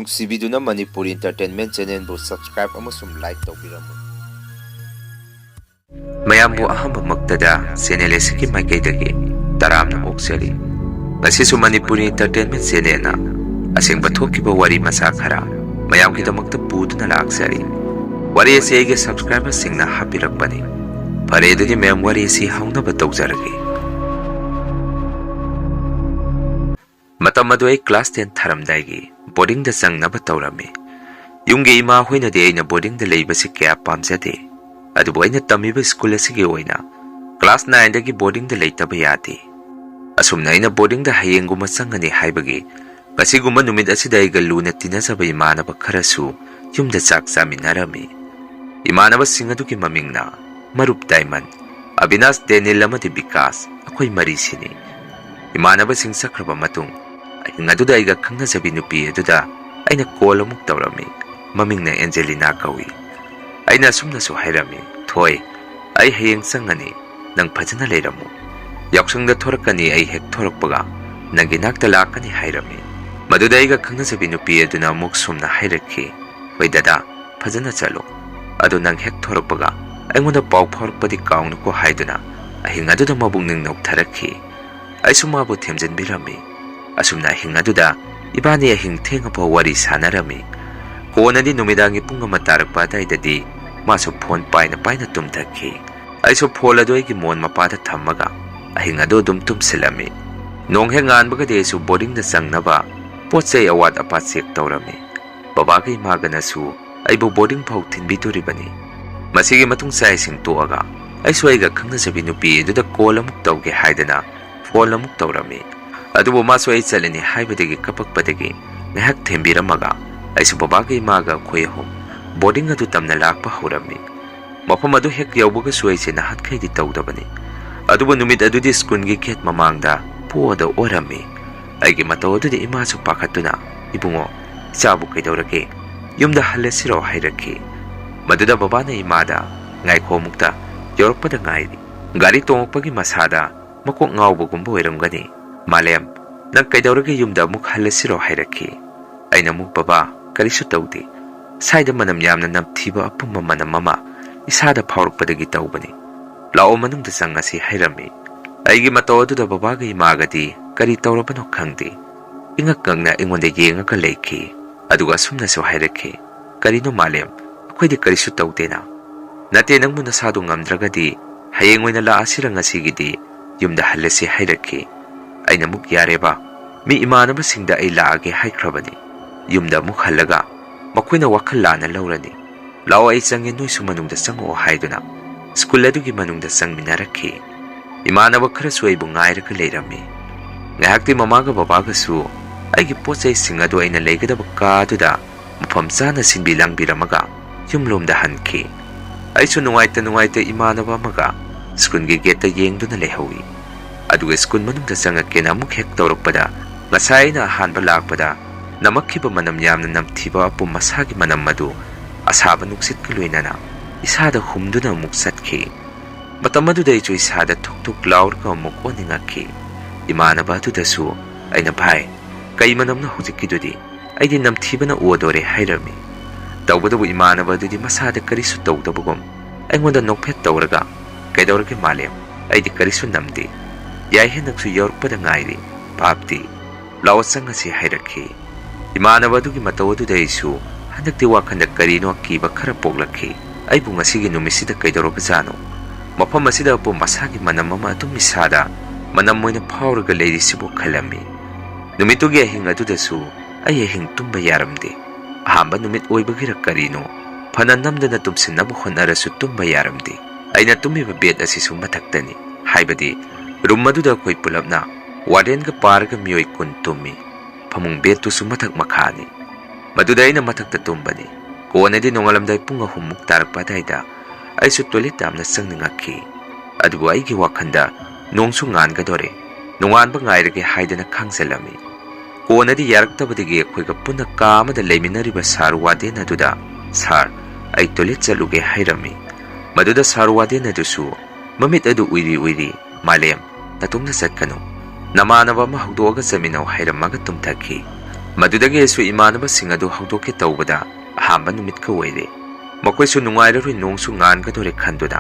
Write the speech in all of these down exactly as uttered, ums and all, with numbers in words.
ꯅꯨꯡꯁꯤꯕꯤꯗꯨꯅ Manipuri Entertainment Channelꯕꯨ subscribe ꯑꯃꯁꯨꯡ like ꯇꯧꯕꯤꯔꯝꯃꯨ꯫ ꯃꯌꯥꯝꯕꯨ ꯑꯍꯥꯟꯕꯃꯛꯇꯗ channel ꯑꯁꯤꯒꯤ ꯃꯥꯏꯀꯩꯗꯒꯤ ꯇꯔꯥꯝꯅ ꯑꯣꯛꯆꯔꯤ꯫ ꯉꯁꯤꯁꯨ ꯃꯅꯤꯄꯨꯔꯤ Entertainment Channelꯅ ꯑꯁꯦꯡꯕ ꯊꯣꯛꯈꯤꯕ ꯋꯥꯔꯤ ꯃꯆꯥ ꯈꯔ ꯃꯌꯥꯝꯒꯤꯗꯃꯛꯇ ꯄꯨꯗꯨꯅ ꯂꯥꯛꯆꯔꯤ꯫ ꯋꯥꯔꯤ ꯑꯁꯤ ꯑꯩꯒꯤ subscriberꯁꯤꯡꯅ ꯍꯥꯞꯄꯤꯔꯛꯄꯅꯤ꯫ ꯐꯔꯦ, ꯑꯗꯨꯗꯤ ꯃꯦꯝ, ꯋꯥꯔꯤ ꯑꯁꯤ ꯍꯧꯅꯕ ꯇꯧꯖꯔꯒꯦ꯫ ꯃꯇꯝ ꯑꯗꯨ ꯑꯩ class ten ꯊꯥꯔꯝꯗꯥꯏꯒꯤ boardingꯗ ꯆꯪꯅꯕ ꯇꯧꯔꯝꯃꯤ꯫ ꯌꯨꯝꯒꯤ ꯏꯃꯥ ꯍꯣꯏꯅꯗꯤ ꯑꯩꯅ boardingꯗ ꯂꯩꯕꯁꯤ ꯀꯌꯥ ꯄꯥꯝꯖꯗꯦ, ꯑꯗꯨꯕꯨ ꯑꯩꯅ ꯇꯝꯃꯤꯕ school ꯑꯁꯤꯒꯤ ꯑꯣꯏꯅ class nineꯗꯒꯤ boardingꯗ ꯂꯩꯇꯕ ꯌꯥꯗꯦ꯫ ꯑꯁꯨꯝꯅ ꯑꯩꯅ boardingꯗ ꯍꯌꯦꯡꯒꯨꯝꯕ ꯆꯪꯒꯅꯤ ꯍꯥꯏꯕꯒꯤ ꯉꯁꯤꯒꯨꯝꯕ ꯅꯨꯃꯤꯠ ꯑꯁꯤꯗ ꯑꯩꯒ ꯂꯨꯅ ꯇꯤꯟꯅꯖꯕ ꯏꯃꯥꯟꯅꯕ ꯈꯔꯁꯨ ꯌꯨꯝꯗ ꯆꯥꯛ ꯆꯥꯃꯤꯟꯅꯔꯝꯃꯤ꯫ ꯏꯃꯥꯟꯅꯕꯁꯤꯡ ꯑꯗꯨꯒꯤ ꯃꯃꯤꯡꯅ ꯃꯔꯨꯞ ꯗꯥꯏꯃꯟ, ꯑꯕꯤꯅꯥꯁ, ꯗꯦꯅꯤꯜ ꯑꯃꯗꯤ ꯕꯤꯀꯥꯁ, ꯑꯩꯈꯣꯏ ꯃꯔꯤꯁꯤꯅꯤ꯫ ꯏꯃꯥꯟꯅꯕꯁꯤꯡ ꯆꯠꯈ꯭ꯔꯕ ꯃꯇꯨꯡ ꯑꯍꯤꯡ ꯑꯗꯨꯗ ꯑꯩꯒ ꯈꯪꯅꯖꯕꯤ ꯅꯨꯄꯤ ꯑꯗꯨꯗ ꯑꯩꯅ call ꯑꯃꯨꯛ ꯇꯧꯔꯝꯃꯤ꯫ ꯃꯃꯤꯡꯅ ꯑꯦꯟꯖꯦꯂꯤꯅꯥ ꯀꯧꯏ꯫ ꯑꯩꯅ ꯑꯁꯨꯝꯅꯁꯨ ꯍꯥꯏꯔꯝꯃꯤ, "ꯊꯣꯏ, ꯑꯩ ꯍꯌꯦꯡ ꯆꯪꯉꯅꯤ, ꯅꯪ ꯐꯖꯅ ꯂꯩꯔꯝꯃꯨ꯫ ꯌꯥꯎꯁꯪꯗ ꯊꯣꯔꯛꯀꯅꯤ, ꯑꯩ ꯍꯦꯛ ꯊꯣꯔꯛꯄꯒ ꯅꯪꯒꯤ ꯅꯥꯛꯇ ꯂꯥꯛꯀꯅꯤ" ꯍꯥꯏꯔꯝꯃꯤ꯫ ꯃꯗꯨꯗ ꯑꯩꯒ ꯈꯪꯅꯖꯕꯤ ꯅꯨꯄꯤ ꯑꯗꯨꯅ ꯑꯃꯨꯛ ꯁꯨꯝꯅ ꯍꯥꯏꯔꯛꯈꯤ, "ꯍꯣꯏ ꯗꯗꯥ, ꯐꯖꯅ ꯆꯠꯂꯣ꯫ ꯑꯗꯨ ꯅꯪ ꯍꯦꯛ ꯊꯣꯔꯛꯄꯒ ꯑꯩꯉꯣꯟꯗ ꯄꯥꯎ ꯐꯥꯎꯔꯛꯄꯗꯤ ꯀꯥꯎꯅꯨꯀꯣ" ꯍꯥꯏꯗꯨꯅ ꯑꯍꯤꯡ ꯑꯗꯨꯗ ꯃꯕꯨꯛꯅꯤꯡ ꯅꯣꯛꯊꯔꯛꯈꯤ꯫ ꯑꯩꯁꯨ ꯃꯥꯕꯨ ꯊꯦꯝꯖꯤꯟꯕꯤꯔꯝꯃꯤ꯫ ꯑꯁꯨꯝꯅ ꯑꯍꯤꯡ ꯑꯗꯨꯗ ꯏꯕꯥꯅꯤ ꯑꯍꯤꯡ ꯊꯦꯡꯉꯐꯥꯎ ꯋꯥꯔꯤ ꯁꯥꯟꯅꯔꯝꯃꯤ꯫ ꯀꯣꯟꯅꯗꯤ ꯅꯨꯃꯤꯗꯥꯡꯒꯤ ꯄꯨꯡ ꯑꯃ ꯇꯥꯔꯛꯄ ꯑꯗꯨꯋꯥꯏꯗꯗꯤ ꯃꯥꯁꯨ phone ꯄꯥꯏꯅ ꯄꯥꯏꯅ ꯇꯨꯝꯊꯈꯤ꯫ ꯑꯩꯁꯨ phone ꯑꯗꯨ ꯑꯩꯒꯤ ꯃꯣꯟ ꯃꯄꯥꯗ ꯊꯝꯃꯒ ꯑꯍꯤꯡ ꯑꯗꯨ ꯑꯗꯨꯝ ꯇꯨꯝꯁꯤꯜꯂꯝꯃꯤ꯫ ꯅꯣꯡ ꯍꯦꯛ ꯉꯥꯟꯕꯒꯗꯤ ꯑꯩꯁꯨ boardingꯗ ꯆꯪꯅꯕ ꯄꯣꯠ ꯆꯩ ꯑꯋꯥꯠ ꯑꯄꯥ check ꯇꯧꯔꯝꯃꯤ꯫ ꯕꯕꯥꯒ ꯏꯃꯥꯒꯅꯁꯨ ꯑꯩꯕꯨ boarding ꯐꯥꯎ ꯊꯤꯟꯕꯤꯗꯣꯔꯤꯕꯅꯤ꯫ ꯃꯁꯤꯒꯤ ꯃꯇꯨꯡ ꯆꯥꯛ ꯏꯁꯤꯡ ꯇꯣꯛꯑꯒ ꯑꯩꯁꯨ ꯑꯩꯒ ꯈꯪꯅꯖꯕꯤ ꯅꯨꯄꯤ ꯑꯗꯨꯗ call ꯑꯃꯨꯛ ꯇꯧꯒꯦ ꯍꯥꯏꯗꯅ phone ꯑꯃꯨꯛ ꯇꯧꯔꯝꯃꯤ꯫ ꯑꯗꯨꯕꯨ ꯃꯥꯁꯨ ꯑꯩ ꯆꯠꯂꯅꯤ ꯍꯥꯏꯕꯗꯒꯤ ꯀꯄꯛꯄꯗꯒꯤ ꯉꯥꯏꯍꯥꯛ ꯊꯦꯝꯕꯤꯔꯝꯃꯒ ꯑꯩꯁꯨ ꯕꯕꯥꯒ ꯏꯃꯥꯒ ꯑꯩꯈꯣꯏ ꯑꯍꯨꯝ boarding ꯑꯗꯨ ꯇꯝꯅ ꯂꯥꯛꯄ ꯍꯧꯔꯝꯃꯤ꯫ ꯃꯐꯝ ꯑꯗꯨ ꯍꯦꯛ ꯌꯧꯕꯒꯁꯨ ꯑꯩꯁꯦ ꯅꯍꯥꯟꯈꯩꯗꯤ ꯇꯧꯗꯕꯅꯤ꯫ ꯑꯗꯨꯕꯨ ꯅꯨꯃꯤꯠ ꯑꯗꯨꯗꯤ schoolꯒꯤ gate ꯃꯃꯥꯡꯗ ꯄꯣꯗ ꯑꯣꯔꯝꯃꯤ꯫ ꯑꯩꯒꯤ ꯃꯇꯧ ꯑꯗꯨꯗ ꯏꯃꯥꯁꯨ ꯄꯥꯈꯠꯇꯨꯅ, "ꯏꯕꯨꯡꯉꯣ, ꯏꯆꯥꯕꯨ ꯀꯩꯗꯧꯔꯒꯦ? ꯌꯨꯝꯗ ꯍꯜꯂꯁꯤꯔꯣ?" ꯍꯥꯏꯔꯛꯈꯤ꯫ ꯃꯗꯨꯗ ꯕꯕꯥꯅ ꯏꯃꯥꯗ, "ꯉꯥꯏꯈꯣ, ꯑꯃꯨꯛꯇ ꯌꯧꯔꯛꯄꯗ ꯉꯥꯏꯔꯤ꯫ ꯒꯥꯔꯤ ꯇꯣꯡꯉꯛꯄꯒꯤ ꯃꯁꯥꯗ ꯃꯀꯣꯛ ꯉꯥꯎꯕꯒꯨꯝꯕ ꯑꯣꯏꯔꯝꯒꯅꯤ꯫ ꯃꯥꯂꯦꯝ, ꯅꯪ ꯀꯩꯗꯧꯔꯒꯦ, ꯌꯨꯝꯗ ꯑꯃꯨꯛ ꯍꯜꯂꯁꯤꯔꯣ?" ꯍꯥꯏꯔꯛꯈꯤ꯫ ꯑꯩꯅ ꯑꯃꯨꯛ, "ꯕꯕꯥ, ꯀꯔꯤꯁꯨ ꯇꯧꯗꯦ꯫ ꯁ꯭ꯋꯥꯏꯗ ꯃꯅꯝ ꯌꯥꯝꯅ ꯅꯝꯊꯤꯕ ꯑꯄꯨꯝꯕ ꯃꯅꯝ ꯑꯃ ꯏꯁꯥꯗ ꯐꯥꯎꯔꯛꯄꯗꯒꯤ ꯇꯧꯕꯅꯤ꯫ ꯂꯥꯛꯑꯣ, ꯃꯅꯨꯡꯗ ꯆꯪꯉꯁꯤ" ꯍꯥꯏꯔꯝꯃꯤ꯫ ꯑꯩꯒꯤ ꯃꯇꯧ ꯑꯗꯨꯗ ꯕꯕꯥꯒ ꯏꯃꯥꯒꯗꯤ ꯀꯔꯤ ꯇꯧꯔꯕꯅꯣ ꯈꯪꯗꯦ, ꯏꯉꯛ ꯉꯛꯅ ꯑꯩꯉꯣꯟꯗ ꯌꯦꯡꯉꯒ ꯂꯩꯈꯤ꯫ ꯑꯗꯨꯒ ꯑꯁꯨꯝꯅꯁꯨ ꯍꯥꯏꯔꯛꯈꯤ, "ꯀꯔꯤꯅꯣ ꯃꯥꯂꯦꯝ, ꯑꯩꯈꯣꯏꯗꯤ ꯀꯔꯤꯁꯨ ꯇꯧꯗꯦꯅ꯫ ꯅꯠꯇꯦ, ꯅꯪꯕꯨ ꯅꯁꯥꯗꯨ ꯉꯝꯗ꯭ꯔꯒꯗꯤ ꯍꯌꯦꯡ ꯑꯣꯏꯅ ꯂꯥꯛꯑꯁꯤꯔ, ꯉꯁꯤꯒꯤꯗꯤ ꯌꯨꯝꯗ ꯍꯜꯂꯁꯤ" ꯍꯥꯏꯔꯛꯈꯤ꯫ ꯑꯩꯅ ꯑꯃꯨꯛ, "ꯌꯥꯔꯦꯕ, ꯃꯤ ꯏꯃꯥꯟꯅꯕꯁꯤꯡꯗ ꯑꯩ ꯂꯥꯛꯑꯒꯦ ꯍꯥꯏꯈ꯭ꯔꯕꯅꯤ꯫ ꯌꯨꯝꯗ ꯑꯃꯨꯛ ꯍꯜꯂꯒ ꯃꯈꯣꯏꯅ ꯋꯥꯈꯜ ꯂꯥꯟꯅ ꯂꯧꯔꯅꯤ꯫ ꯂꯥꯛꯑꯣ, ꯑꯩ ꯆꯪꯉꯦ, ꯅꯣꯏꯁꯨ ꯃꯅꯨꯡꯗ ꯆꯪꯉꯛꯑꯣ" ꯍꯥꯏꯗꯨꯅ ꯁ꯭ꯀꯨꯜ ꯑꯗꯨꯒꯤ ꯃꯅꯨꯡꯗ ꯆꯪꯃꯤꯟꯅꯔꯛꯈꯤ꯫ ꯏꯃꯥꯟꯅꯕ ꯈꯔꯁꯨ ꯑꯩꯕꯨ ꯉꯥꯏꯔꯒ ꯂꯩꯔꯝꯃꯤ꯫ ꯉꯥꯏꯍꯥꯛꯇꯤ ꯃꯃꯥꯒ ꯕꯕꯥꯒꯁꯨ ꯑꯩꯒꯤ ꯄꯣꯠ ꯆꯩꯁꯤꯡ ꯑꯗꯨ ꯑꯩꯅ ꯂꯩꯒꯗꯕ ꯀꯥ ꯑꯗꯨꯗ ꯃꯐꯝ ꯆꯥꯅ ꯁꯤꯟꯕꯤ ꯂꯥꯡꯕꯤꯔꯝꯃꯒ ꯌꯨꯝꯂꯣꯝꯗ ꯍꯟꯈꯤ꯫ ꯑꯩꯁꯨ ꯅꯨꯡꯉꯥꯏꯇ ꯅꯨꯡꯉꯥꯏꯇ ꯏꯃꯥꯟꯅꯕ ꯑꯃꯒ ꯁ꯭ꯀꯨꯜꯒꯤ ꯒꯦꯠꯇ ꯌꯦꯡꯗꯨꯅ ꯂꯩꯍꯧꯏ꯫ ꯑꯗꯨꯒ ꯁ꯭ꯀꯨꯜ ꯃꯅꯨꯡꯗ ꯆꯪꯉꯛꯀꯦꯅ ꯑꯃꯨꯛ ꯍꯦꯛ ꯇꯧꯔꯛꯄꯗ, ꯉꯁꯥꯏ ꯑꯩꯅ ꯑꯍꯥꯟꯕ ꯂꯥꯛꯄꯗ ꯅꯝꯃꯛꯈꯤꯕ ꯃꯅꯝ ꯌꯥꯝꯅ ꯅꯝꯊꯤꯕ ꯑꯄꯨꯝ ꯑꯁꯥꯒꯤ ꯃꯅꯝ ꯑꯗꯨ ꯑꯁꯥꯕ ꯅꯨꯡꯁꯤꯠꯀ ꯂꯣꯏꯅꯅ ꯏꯁꯥꯗ ꯍꯨꯝꯗꯨꯅ ꯑꯃꯨꯛ ꯆꯠꯈꯤ꯫ ꯃꯇꯝ ꯑꯗꯨꯗ ꯑꯩꯁꯨ ꯏꯁꯥꯗ ꯊꯨꯛ ꯊꯨꯛ ꯂꯥꯎꯔꯒ ꯑꯃꯨꯛ ꯑꯣꯅꯤꯡꯉꯛꯈꯤ꯫ ꯏꯃꯥꯟꯅꯕ ꯑꯗꯨꯗꯁꯨ ꯑꯩꯅ, "ꯚꯥꯏ, ꯀꯩ ꯃꯅꯝꯅꯣ ꯍꯧꯖꯤꯛꯀꯤꯗꯨꯗꯤ? ꯑꯩꯗꯤ ꯅꯝꯊꯤꯕꯅ ꯑꯣꯗꯣꯔꯦ" ꯍꯥꯏꯔꯝꯃꯤ꯫ ꯇꯧꯕꯇꯕꯨ ꯏꯃꯥꯟꯅꯕ ꯑꯗꯨꯗꯤ ꯃꯁꯥꯗ ꯀꯔꯤꯁꯨ ꯇꯧꯗꯕꯒꯨꯝ ꯑꯩꯉꯣꯟꯗ ꯅꯣꯛꯐꯦꯠ ꯇꯧꯔꯒ, "ꯀꯩꯗꯧꯔꯒꯦ ꯃꯥꯂꯦꯝ? ꯑꯩꯗꯤ ꯀꯔꯤꯁꯨ ꯅꯝꯗꯦ꯫ ꯌꯥꯏꯍꯦ, ꯅꯪꯁꯨ ꯌꯧꯔꯛꯄꯗ ꯉꯥꯏꯔꯤ꯫ ꯚꯥꯞꯇꯤ? ꯂꯥꯛꯑꯣ ꯆꯪꯉꯁꯤ" ꯍꯥꯏꯔꯛꯈꯤ꯫ ꯏꯃꯥꯟꯅꯕ ꯑꯗꯨꯒꯤ ꯃꯇꯧ ꯑꯗꯨꯗ ꯑꯩꯁꯨ ꯍꯟꯗꯛꯇꯤ ꯋꯥꯈꯜꯗ ꯀꯔꯤꯅꯣ ꯑꯀꯤꯕ ꯈꯔ ꯄꯣꯛꯂꯛꯈꯤ꯫ ꯑꯩꯕꯨ ꯉꯁꯤꯒꯤ ꯅꯨꯃꯤꯠꯁꯤꯗ ꯀꯩꯗꯧꯔꯕꯖꯥꯠꯅꯣ? ꯃꯐꯝ ꯑꯁꯤꯗ ꯑꯄꯨꯝ ꯑꯁꯥꯒꯤ ꯃꯅꯝ ꯑꯃ ꯑꯗꯨꯝ ꯏꯁꯥꯗ ꯃꯅꯝ ꯑꯣꯏꯅ ꯐꯥꯎꯔꯒ ꯂꯩꯔꯤꯁꯤꯕꯨ ꯈꯜꯂꯝꯃꯤ꯫ ꯅꯨꯃꯤꯠꯇꯨꯒꯤ ꯑꯍꯤꯡ ꯑꯗꯨꯗꯁꯨ ꯑꯩ ꯑꯍꯤꯡ ꯇꯨꯝꯕ ꯌꯥꯔꯝꯗꯦ꯫ ꯑꯍꯥꯟꯕ ꯅꯨꯃꯤꯠ ꯑꯣꯏꯕꯒꯤꯔ ꯀꯔꯤꯅꯣ, ꯐꯅ ꯅꯝꯗꯅ ꯇꯨꯝꯁꯤꯟꯅꯕ ꯍꯣꯠꯅꯔꯁꯨ ꯇꯨꯝꯕ ꯌꯥꯔꯝꯗꯦ꯫ ꯑꯩꯅ ꯇꯨꯝꯃꯤꯕ ꯕꯦꯗ ꯑꯁꯤꯁꯨ ꯃꯊꯛꯇꯅꯤ, ꯍꯥꯏꯕꯗꯤ ꯔꯨꯝ ꯑꯗꯨꯗ ꯑꯩꯈꯣꯏ ꯄꯨꯂꯞꯅ, ꯋꯥꯔꯗꯦꯟꯒ ꯄꯥꯔꯒ ꯃꯤꯑꯣꯏ ꯀꯨꯟ ꯇꯨꯝꯃꯤ꯫ ꯐꯃꯨꯡ ꯕꯦꯗꯇꯨꯁꯨ ꯃꯊꯛ ꯃꯈꯥꯅꯤ꯫ ꯃꯗꯨꯗ ꯑꯩꯅ ꯃꯊꯛꯇ ꯇꯨꯝꯕꯅꯤ꯫ ꯀꯣꯟꯅꯗꯤ ꯅꯣꯡꯉꯥꯜꯂꯝꯗꯥꯏ ꯄꯨꯡ ꯑꯍꯨꯝꯃꯨꯛ ꯇꯥꯔꯛꯄ ꯑꯗꯥꯏꯗ ꯑꯩꯁꯨ ꯇꯣꯏꯂꯦꯠ ꯌꯥꯝꯅ ꯆꯪꯅꯤꯡꯉꯛꯈꯤ꯫ ꯑꯗꯨꯕꯨ ꯑꯩꯒꯤ ꯋꯥꯈꯜꯗ ꯅꯣꯡꯁꯨ ꯉꯥꯟꯒꯗꯣꯔꯦ, ꯅꯣꯡꯉꯥꯟꯕ ꯉꯥꯏꯔꯒꯦ ꯍꯥꯏꯗꯅ ꯈꯥꯡꯖꯜꯂꯝꯃꯤ꯫ ꯀꯣꯟꯅꯗꯤ ꯌꯥꯔꯛꯇꯕꯗꯒꯤ ꯑꯩꯈꯣꯏꯒ ꯄꯨꯟꯅ ꯀꯥ ꯑꯃꯗ ꯂꯩꯃꯤꯟꯅꯔꯤꯕ ꯁꯥꯔ ꯋꯥꯔꯗꯦꯟ ꯑꯗꯨꯗ, "ꯁꯥꯔ, ꯑꯩ ꯇꯣꯏꯂꯦꯠ ꯆꯠꯂꯨꯒꯦ" ꯍꯥꯏꯔꯝꯃꯤ꯫ ꯃꯗꯨꯗ ꯁꯥꯔ ꯋꯥꯔꯗꯦꯟ ꯑꯗꯨꯁꯨ ꯃꯃꯤꯠ ꯑꯗꯨ ꯎꯏꯔꯤ ꯎꯏꯔꯤ, "ꯃꯥꯂꯦꯝ, ꯅꯇꯣꯝꯇ ꯆꯠꯀꯅꯨ꯫ ꯅꯃꯥꯟꯅꯕ ꯑꯃ ꯍꯧꯗꯣꯛꯑꯒ ꯆꯠꯃꯤꯟꯅꯧ" ꯍꯥꯏꯔꯝꯃꯒ ꯇꯨꯝꯊꯈꯤ꯫ ꯃꯗꯨꯗꯒꯤ ꯑꯩꯁꯨ ꯏꯃꯥꯟꯅꯕꯁꯤꯡ ꯑꯗꯨ ꯍꯧꯗꯣꯛꯀꯦ ꯇꯧꯕꯗ ꯑꯍꯥꯟꯕ ꯅꯨꯃꯤꯠꯀ ꯑꯣꯏꯔꯦ꯫ ꯃꯈꯣꯏꯁꯨ ꯅꯨꯡꯉꯥꯏꯔꯔꯣꯏ, ꯅꯣꯡꯁꯨ ꯉꯥꯟꯒꯗꯧꯔꯦ ꯈꯟꯗꯨꯅ